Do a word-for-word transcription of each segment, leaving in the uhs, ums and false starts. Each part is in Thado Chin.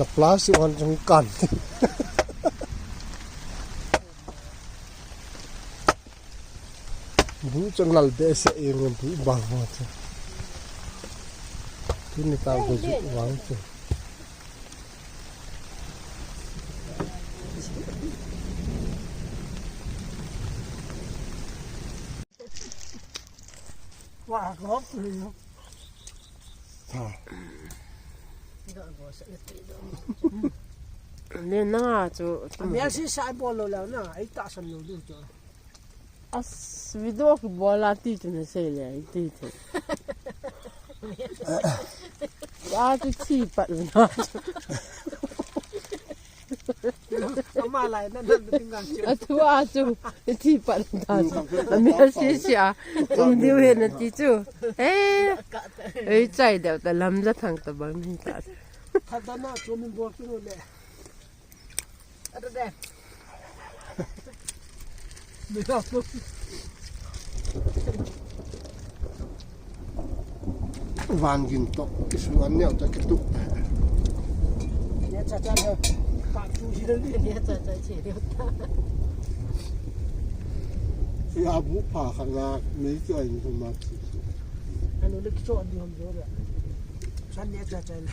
Plastic on jong kan. Bu chang lal behseh e, bu bang ho chu. Tuni ta bu ju vang chu. Wa, gop. Ha. Len na chu. Amel si sai bol lou le na, ai tahsan lou diu chu. As video kibol a ti chu na sei le, ai ti chu. A chu thi pat na. Ama lai na na ting ngang chu. A thu a chu thi pat na chu. Amel si si a. Tum diu he na ti chu. Eh. Ei chai deu ta lam ja thang ta bang ni ta. Tha ta na chu min bol ki le. Van gin to, kisu an neo ta kitu. Nia cha cha le. Ka tu ji le. Nia cha cha che le. Ya bu pa kha la, me ki ai ni ma ti. Anu le ki cho an di hom jo le. San nia cha cha le.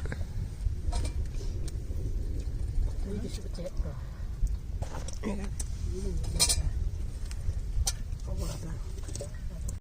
Ni ki su che. Ko ba ta.